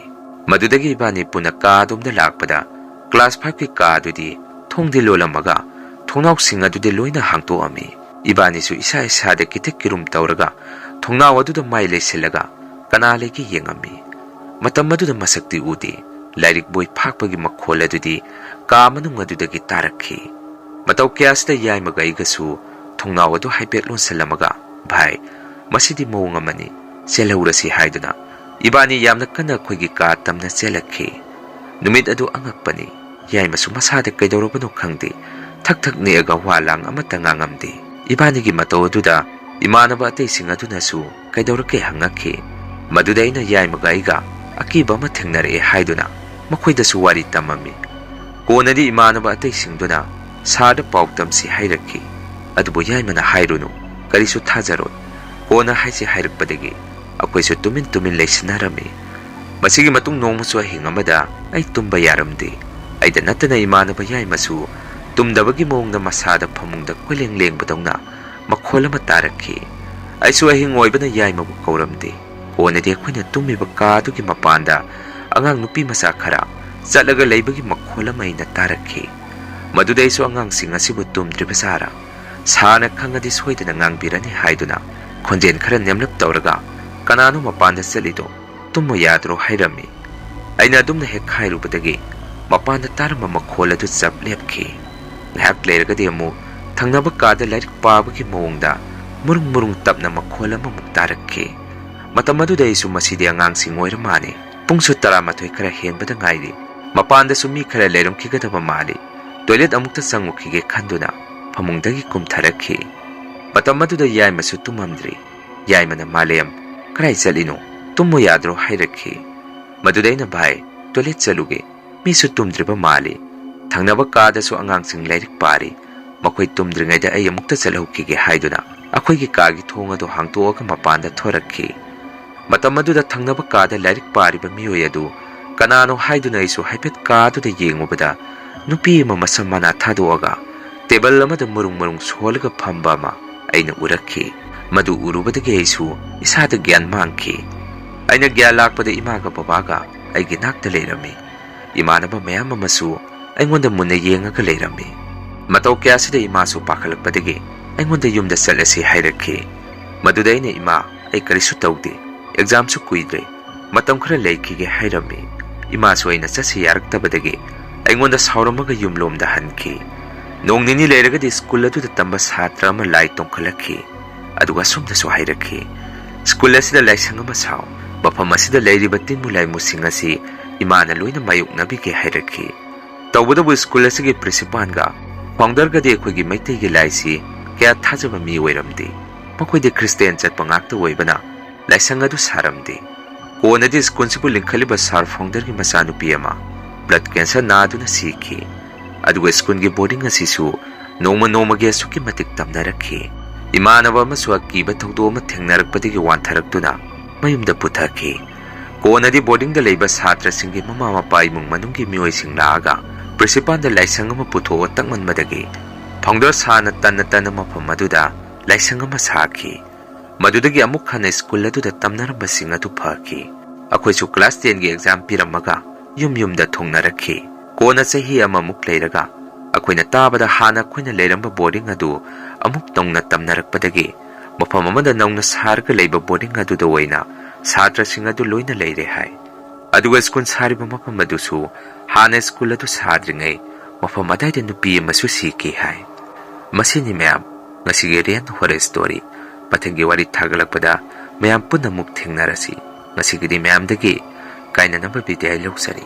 ꯃꯗꯨꯗꯒꯤ ꯏꯕꯥꯅꯤ ꯄꯨꯟꯅ ꯀꯥ ꯑꯗꯣꯝꯗ ꯂꯥꯛꯄꯗ ꯀ꯭ꯂꯥꯁ ꯐꯥꯏꯚꯀꯤ ꯀꯥ ꯑꯗꯨꯗꯤ ꯊꯣꯡꯗꯤ ꯂꯣꯜꯂꯝꯃꯒ ꯊꯣꯡꯅꯥꯎꯁꯤꯡ ꯑꯗꯨꯗꯤ ꯂꯣꯏꯅ ꯍꯥꯡꯇꯣꯛꯑꯝꯃꯤ꯫ ꯏꯕꯥꯅꯤꯁꯨ ꯏꯁꯥ ꯏꯁꯥꯗ ꯀꯤꯊꯤꯛ ꯀꯤꯔꯨꯝ ꯇꯧꯔꯒ ꯊꯣꯡꯅꯥꯎ ꯑꯗꯨꯗ ꯃꯥꯏ ꯂꯩꯁꯤꯜꯂꯒ ꯀꯅꯥ ꯂꯩꯒꯦ ꯌꯦꯡꯉꯝꯃꯤ꯫ ꯃꯇꯝ ꯑꯗꯨꯗ ꯃꯁꯛꯇꯤ ꯎꯗꯦ꯫ ꯂꯥꯏꯔꯤꯛ ꯕꯣꯏ ꯐꯥꯛꯄꯒꯤ ꯃꯈꯣꯜ ꯑꯗꯨꯗꯤ ꯀꯥ ꯃꯅꯨꯡ ꯑꯗꯨꯗꯒꯤ ꯇꯥꯔꯛꯈꯤ꯫ ꯃꯇꯧ ꯀꯌꯥꯁꯤꯗ ꯌꯥꯏꯃꯒ ꯑꯩꯒꯁꯨ ꯊꯣꯡꯅꯥꯎ ꯑꯗꯨ ꯍꯥꯏꯐꯦꯠ ꯂꯣꯟꯁꯤꯜꯂꯝꯃꯒ, "ꯚꯥꯏ, ꯃꯁꯤꯗꯤ ꯃꯑꯣꯡ ꯑꯃꯅꯤ, ꯆꯦꯜꯍꯧꯔꯁꯤ" ꯍꯥꯏꯗꯨꯅ ꯏꯕꯥꯅꯤ ꯌꯥꯝꯅ ꯀꯟꯅ ꯑꯩꯈꯣꯏꯒꯤ ꯀꯥ ꯇꯝꯅ ꯆꯦꯜꯂꯛꯈꯤ꯫ ꯅꯨꯃꯤꯠ ꯑꯗꯨ ꯑꯉꯛꯄꯅꯤ꯫ ꯌꯥꯏꯃꯁꯨ ꯃꯁꯥꯗ ꯀꯩꯗꯧꯔꯕꯅꯣ ꯈꯪꯗꯦ, ꯊꯛ ꯊꯛ ꯅꯤꯛꯑꯒ ꯋꯥ ꯂꯥꯡ ꯑꯃꯠꯇ ꯉꯥꯡꯉꯝꯗꯦ꯫ ꯏꯕꯥꯅꯤꯒꯤ ꯃꯇꯧ ꯑꯗꯨꯗ ꯏꯃꯥꯟꯅꯕ ꯑꯇꯩꯁꯤꯡ ꯑꯗꯨꯅꯁꯨ ꯀꯩꯗꯧꯔꯛꯀꯦ ꯍꯪꯉꯛꯈꯤ꯫ ꯃꯗꯨꯗ ꯑꯩꯅ ꯌꯥꯏꯃꯒ ꯑꯩꯒ ꯑꯀꯤꯕ ꯑꯃ ꯊꯦꯡꯅꯔꯛꯑꯦ ꯍꯥꯏꯗꯨꯅ ꯃꯈꯣꯏꯗꯁꯨ ꯋꯥꯔꯤ ꯇꯝꯃꯝꯃꯤ꯫ ꯀꯣꯟꯅꯗꯤ ꯏꯃꯥꯟꯅꯕ ꯑꯇꯩꯁꯤꯡꯗꯨꯅ ꯁꯥꯔꯗ ꯄꯥꯎ ꯇꯝꯁꯤ ꯍꯥꯏꯔꯛꯈꯤ꯫ ꯑꯗꯨꯕꯨ ꯌꯥꯏꯃꯅ ꯍꯥꯏꯔꯨꯅꯨ, ꯀꯔꯤꯁꯨ ꯊꯥꯖꯔꯣꯏ, ꯀꯣꯟꯅ ꯍꯥꯏꯁꯤ ꯍꯥꯏꯔꯛꯄꯗꯒꯤ ꯑꯩꯈꯣꯏꯁꯨ ꯇꯨꯃꯤꯟ ꯇꯨꯃꯤꯟ ꯂꯩꯁꯤꯟꯅꯔꯝꯃꯤ꯫ ꯃꯁꯤꯒꯤ ꯃꯇꯨꯡ ꯅꯣꯡꯃꯁꯨ ꯑꯍꯤꯡ ꯑꯃꯗ ꯑꯩ ꯇꯨꯝꯕ ꯌꯥꯔꯝꯗꯦ꯫ ꯑꯩꯗ ꯅꯠꯇꯅ ꯏꯃꯥꯟꯅꯕ ꯌꯥꯏꯃꯁꯨ ꯇꯨꯝꯗꯕꯒꯤ ꯃꯑꯣꯡꯗ ꯃꯁꯥꯗ ꯐꯃꯨꯡꯗ ꯀꯣꯏꯂꯦꯡ ꯂꯦꯡꯕꯗꯧꯅ ꯃꯈꯣꯜ ꯑꯃ ꯇꯥꯔꯛꯈꯤ꯫ ꯑꯩꯁꯨ ꯑꯍꯤꯡ ꯑꯣꯏꯕꯅ ꯌꯥꯏꯃꯕꯨ ꯀꯧꯔꯝꯗꯦ꯫ ꯀꯣꯟꯅꯗꯤ ꯑꯩꯈꯣꯏꯅ ꯇꯨꯝꯃꯤꯕ ꯀꯥ ꯑꯗꯨꯒꯤ ꯃꯄꯥꯟꯗ ꯑꯉꯥꯡ ꯅꯨꯄꯤ ꯃꯆꯥ ꯈꯔ ꯆꯠꯂꯒ ꯂꯩꯕꯒꯤ ꯃꯈꯣꯜ ꯑꯃ ꯑꯩꯅ ꯇꯥꯔꯛꯈꯤ꯫ ꯃꯗꯨꯗ ꯑꯩꯁꯨ ꯑꯉꯥꯡꯁꯤꯡ ꯑꯁꯤꯕꯨ ꯇꯨꯝꯗ꯭ꯔꯤꯕ ꯖꯥꯔꯥ, ꯁꯥꯔꯅ ꯈꯪꯉꯗꯤ ꯁꯣꯏꯗꯅ ꯉꯥꯡꯕꯤꯔꯅꯤ ꯍꯥꯏꯗꯨꯅ ꯈꯣꯟꯖꯦꯜ ꯈꯔ ꯅꯦꯝꯂꯞ ꯇꯧꯔꯒ, "ꯀꯅꯥꯅꯣ ꯃꯄꯥꯟꯗ ꯆꯠꯂꯤꯗꯣ? ꯇꯨꯝꯃꯨ ꯌꯥꯗ꯭ꯔꯣ?" ꯍꯥꯏꯔꯝꯃꯤ꯫ ꯑꯩꯅ ꯑꯗꯨꯝꯅ ꯍꯦꯛ ꯍꯥꯏꯔꯨꯕꯗꯒꯤ ꯃꯄꯥꯟꯗ ꯇꯥꯔꯝꯕ ꯃꯈꯣꯜ ꯑꯗꯨ ꯆꯞ ꯂꯦꯞꯈꯤ꯫ ꯉꯥꯏꯍꯥꯛ ꯂꯩꯔꯒꯗꯤ ꯑꯃꯨꯛ ꯊꯪꯅꯕ ꯀꯥꯗ ꯂꯥꯏꯔꯤꯛ ꯄꯥꯕꯒꯤ ꯃꯑꯣꯡꯗ ꯃꯨꯔꯨꯡ ꯃꯨꯔꯨꯡ ꯇꯞꯅ ꯃꯈꯣꯜ ꯑꯃꯃꯨꯛ ꯇꯥꯔꯛꯈꯤ꯫ ꯃꯇꯝ ꯑꯗꯨꯗ ꯑꯩꯁꯨ ꯃꯁꯤꯗꯤ ꯑꯉꯥꯡꯁꯤꯡ ꯑꯣꯏꯔ ꯃꯥꯜꯂꯦ꯫ ꯄꯨꯡꯁꯨ ꯇꯔꯥꯃꯥꯊꯣꯏ ꯈꯔ ꯍꯦꯟꯕꯗ ꯉꯥꯏꯔꯤ꯫ ꯃꯄꯥꯟꯗꯁꯨ ꯃꯤ ꯈꯔ ꯂꯩꯔꯝꯈꯤꯒꯗꯕ ꯃꯥꯜꯂꯤ꯫ ꯇꯣꯏꯂꯦꯠ ꯑꯃꯨꯛꯇ ꯆꯪꯉꯨꯈꯤꯒꯦ ꯈꯟꯗꯨꯅ ꯐꯃꯨꯡꯗꯒꯤ ꯀꯨꯝꯊꯔꯛꯈꯤ꯫ ꯃꯇꯝ ꯑꯗꯨꯗ ꯌꯥꯏꯃꯁꯨ ꯇꯨꯝꯃꯝꯗ꯭ꯔꯤ꯫ ꯌꯥꯏꯃꯅ, "ꯃꯥꯂꯦꯝ, ꯀꯗꯥꯏ ꯆꯠꯂꯤꯅꯣ? ꯇꯨꯝꯃꯨ ꯌꯥꯗ꯭ꯔꯣ?" ꯍꯥꯏꯔꯛꯈꯤ꯫ ꯃꯗꯨꯗ ꯑꯩꯅ, "ꯚꯥꯏ, ꯇꯣꯏꯂꯦꯠ ꯆꯠꯂꯨꯒꯦ꯫ ꯃꯤꯁꯨ ꯇꯨꯝꯗ꯭ꯔꯤꯕ ꯃꯥꯜꯂꯤ꯫ ꯊꯪꯅꯕ ꯀꯥꯗꯁꯨ ꯑꯉꯥꯡꯁꯤꯡ ꯂꯥꯏꯔꯤꯛ ꯄꯥꯔꯤ꯫ ꯃꯈꯣꯏ ꯇꯨꯝꯗ꯭ꯔꯤꯉꯩꯗ ꯑꯩ ꯑꯃꯨꯛꯇ ꯆꯠꯍꯧꯈꯤꯒꯦ" ꯍꯥꯏꯗꯨꯅ ꯑꯩꯈꯣꯏꯒꯤ ꯀꯥꯒꯤ ꯊꯣꯡ ꯑꯗꯨ ꯍꯥꯡꯇꯣꯛꯑꯒ ꯃꯄꯥꯟꯗ ꯊꯣꯔꯛꯈꯤ꯫ ꯃꯇꯝ ꯑꯗꯨꯗ ꯊꯪꯅꯕ ꯀꯥꯗ ꯂꯥꯏꯔꯤꯛ ꯄꯥꯔꯤꯕ ꯃꯤꯑꯣꯏ ꯑꯗꯨ ꯀꯅꯥꯅꯣ ꯍꯥꯏꯗꯨꯅ ꯑꯩꯁꯨ ꯍꯥꯏꯐꯦꯠ ꯀꯥꯗꯨꯗ ꯌꯦꯡꯉꯨꯕꯗ, ꯅꯨꯄꯤ ꯑꯃ ꯃꯁꯝ ꯃꯅꯥ ꯊꯥꯗꯣꯛꯑꯒ ꯇꯦꯕꯜ ꯑꯃꯗ ꯃꯨꯔꯨꯡ ꯃꯨꯔꯨꯡ ꯁꯣꯜꯂꯒ ꯐꯝꯕ ꯑꯃ ꯑꯩꯅ ꯎꯔꯛꯈꯤ꯫ ꯃꯗꯨ ꯎꯔꯨꯕꯗꯒꯤ ꯑꯩꯁꯨ ꯏꯁꯥꯗ ꯒ꯭ꯌꯥꯟ ꯃꯥꯡꯈꯤ꯫ ꯑꯩꯅ ꯒ꯭ꯌꯥꯟ ꯂꯥꯛꯄꯗ ꯏꯃꯥꯒ ꯕꯕꯥꯒ ꯑꯩꯒꯤ ꯅꯥꯛꯇ ꯂꯩꯔꯝꯃꯤ꯫ ꯏꯃꯥꯟꯅꯕ ꯃꯌꯥꯝ ꯑꯃꯁꯨ ꯑꯩꯉꯣꯟꯗ ꯃꯨꯟꯅ ꯌꯦꯡꯉꯒ ꯂꯩꯔꯝꯃꯤ꯫ ꯃꯇꯧ ꯀꯌꯥꯁꯤꯗ ꯏꯃꯥꯁꯨ ꯄꯥꯈꯠꯂꯛꯄꯗꯒꯤ ꯑꯩꯉꯣꯟꯗ ꯌꯨꯝꯗ ꯆꯠꯂꯁꯤ ꯍꯥꯏꯔꯛꯈꯤ꯫ ꯃꯗꯨꯗ ꯑꯩꯅ, "ꯏꯃꯥ, ꯑꯩ ꯀꯔꯤꯁꯨ ꯇꯧꯗꯦ, ꯑꯦꯛꯖꯥꯝꯁꯨ ꯀꯨꯏꯗ꯭ꯔꯦ, ꯃꯇꯝ ꯈꯔ ꯂꯩꯈꯤꯒꯦ ꯍꯥꯏꯔꯝꯃꯤ꯫ ꯏꯃꯥꯁꯨ ꯑꯩꯅ ꯆꯠꯁꯤ ꯌꯥꯔꯛꯇꯕꯗꯒꯤ ꯑꯩꯉꯣꯟꯗ ꯁꯥꯎꯔꯝꯃꯒ ꯌꯨꯝꯂꯣꯝꯗ ꯍꯟꯈꯤ꯫ ꯅꯣꯡ ꯅꯤꯅꯤ ꯂꯩꯔꯒꯗꯤ ꯁ꯭ꯀꯨꯜ ꯑꯗꯨꯗ ꯇꯝꯕ ꯁꯥꯇ꯭ꯔ ꯑꯃ ꯂꯥꯏ ꯇꯣꯡꯈꯠꯂꯛꯈꯤ꯫ ꯑꯗꯨꯒ ꯑꯁꯨꯝꯅꯁꯨ ꯍꯥꯏꯔꯛꯈꯤ, "ꯁ꯭ꯀꯨꯜ ꯑꯁꯤꯗ ꯂꯥꯏꯁꯪ ꯑꯃ ꯁꯥꯎ꯫ ꯃꯐꯝ ꯑꯁꯤꯗ ꯂꯩꯔꯤꯕ ꯇꯤꯟꯃꯨ ꯂꯥꯏꯃꯨꯁꯤꯡ ꯑꯁꯤ ꯏꯃꯥꯅ ꯂꯣꯏꯅ ꯃꯥꯌꯣꯛꯅꯕꯤꯒꯦ" ꯍꯥꯏꯔꯛꯈꯤ꯫ ꯇꯧꯕꯇꯕꯨ ꯁ꯭ꯀꯨꯜ ꯑꯁꯤꯒꯤ ꯄ꯭ꯔꯤꯟꯁꯤꯄꯥꯜꯒ ꯐꯥꯎꯟꯗꯔꯒꯗꯤ ꯑꯩꯈꯣꯏꯒꯤ ꯃꯩꯇꯩꯒꯤ ꯂꯥꯏꯁꯤ ꯀꯌꯥ ꯊꯥꯖꯕ ꯃꯤ ꯑꯣꯏꯔꯝꯗꯦ꯫ ꯃꯈꯣꯏꯗꯤ ꯈ꯭ꯔꯤꯁꯇꯤꯌꯥꯟ ꯆꯠꯄ ꯉꯥꯛꯇ ꯑꯣꯏꯕꯅ ꯂꯥꯏꯁꯪ ꯑꯗꯨ ꯁꯥꯔꯝꯗꯦ꯫ ꯀꯣꯟꯅꯗꯤ ꯁ꯭ꯀꯨꯜꯁꯤꯕꯨ ꯂꯤꯡꯈꯠꯂꯤꯕ ꯁꯥꯔ ꯐꯥꯎꯟꯗꯔꯒꯤ ꯃꯆꯥꯅꯨꯄꯤ ꯑꯃ ꯕ꯭ꯂꯗ ꯀꯦꯟꯁꯔ ꯅꯥꯗꯨꯅ ꯁꯤꯈꯤ꯫ ꯑꯗꯨꯒ ꯁ꯭ꯀꯨꯜꯒꯤ ꯕꯣꯔꯗꯤꯡ ꯑꯁꯤꯁꯨ ꯅꯣꯡꯃ ꯅꯣꯡꯃꯒꯤ ꯑꯁꯨꯛꯀꯤ ꯃꯇꯤꯛ ꯇꯝꯅꯔꯛꯈꯤ꯫ ꯏꯃꯥꯟꯅꯕ ꯑꯃꯁꯨ ꯑꯀꯤꯕ ꯊꯧꯗꯣꯛ ꯑꯃ ꯊꯦꯡꯅꯔꯛꯄꯗꯒꯤ ꯋꯥꯟꯊꯔꯛꯇꯨꯅ ꯃꯌꯨꯝꯗ ꯄꯨꯊꯈꯤ꯫ ꯀꯣꯟꯅꯗꯤ ꯕꯣꯔꯗꯤꯡꯗ ꯂꯩꯕ ꯁꯥꯇ꯭ꯔꯁꯤꯡꯒꯤ ꯃꯃꯥ ꯃꯄꯥ ꯏꯃꯨꯡ ꯃꯅꯨꯡꯒꯤ ꯃꯤꯑꯣꯏꯁꯤꯡ ꯂꯥꯛꯑꯒ ꯄ꯭ꯔꯤꯟꯁꯤꯄꯥꯜꯗ ꯂꯥꯏꯁꯪ ꯑꯃ ꯄꯨꯊꯣꯛꯑ ꯇꯛꯃꯟꯕꯗꯒꯤ ꯐꯥꯎꯟꯗꯔ ꯁꯥꯔꯅ ꯇꯟꯅ ꯇꯟꯅ ꯃꯐꯝ ꯑꯗꯨꯗ ꯂꯥꯏꯁꯪ ꯑꯃ ꯁꯥꯈꯤ꯫ ꯃꯗꯨꯗꯒꯤ ꯑꯃꯨꯛ ꯍꯟꯅ ꯁ꯭ꯀꯨꯜ ꯑꯗꯨꯗ ꯇꯝꯅꯔꯝꯕꯁꯤꯡ ꯑꯗꯨ ꯐꯈꯤ꯫ ꯑꯩꯈꯣꯏꯁꯨ ꯀ꯭ꯂꯥꯁ ꯇꯦꯟꯒꯤ ꯑꯦꯛꯖꯥꯝ ꯄꯤꯔꯝꯃꯒ ꯌꯨꯝ ꯌꯨꯝꯗ ꯊꯨꯡꯅꯔꯛꯈꯤ꯫ ꯀꯣꯟꯅ ꯆꯍꯤ ꯑꯃꯃꯨꯛ ꯂꯩꯔꯒ ꯑꯩꯈꯣꯏꯅ ꯇꯥꯕꯗ ꯍꯥꯟꯅ ꯑꯩꯈꯣꯏꯅ ꯂꯩꯔꯝꯕ ꯕꯣꯔꯗꯤꯡ ꯑꯗꯨ ꯑꯃꯨꯛ ꯅꯧꯅ ꯇꯝꯅꯔꯛꯄꯗꯒꯤ ꯃꯐꯝ ꯑꯃꯗ ꯅꯧꯅ ꯁꯥꯔꯒ ꯂꯩꯕ ꯕꯣꯔꯗꯤꯡ ꯑꯗꯨꯗ ꯑꯣꯏꯅ ꯁꯥꯇ꯭ꯔꯁꯤꯡ ꯑꯗꯨ ꯂꯣꯏꯅ ꯂꯩꯔꯦ ꯍꯥꯏ꯫ ꯑꯗꯨꯒ ꯁ꯭ꯀꯨꯜ ꯁꯥꯔꯤꯕ ꯃꯐꯝ ꯑꯗꯨꯁꯨ ꯍꯥꯟꯅ ꯁ꯭ꯀꯨꯜ ꯑꯗꯨ ꯁꯥꯗ꯭ꯔꯤꯉꯩ ꯃꯐꯝ ꯑꯗꯥꯏꯗ ꯅꯨꯄꯤ ꯑꯃꯁꯨ ꯁꯤꯈꯤ ꯍꯥꯏ꯫ ꯃꯁꯤꯅꯤ ꯃꯌꯥꯝ, ꯉꯁꯤꯒꯤ ꯔꯤꯌꯦꯜ ꯍꯣꯔꯔ ꯁ꯭ꯇꯣꯔꯤ꯫ ꯃꯊꯪꯒꯤ ꯋꯥꯔꯤ ꯊꯥꯒꯠꯂꯛꯄꯗ ꯃꯌꯥꯝ ꯄꯨꯟꯅ ꯑꯃꯨꯛ ꯊꯦꯡꯅꯔꯁꯤ꯫ ꯉꯁꯤꯒꯤꯗꯤ ꯃꯌꯥꯝꯗꯒꯤ ꯀꯥꯏꯅꯅꯕ ꯕꯤꯗꯥꯏ ꯂꯧꯖꯔꯤ꯫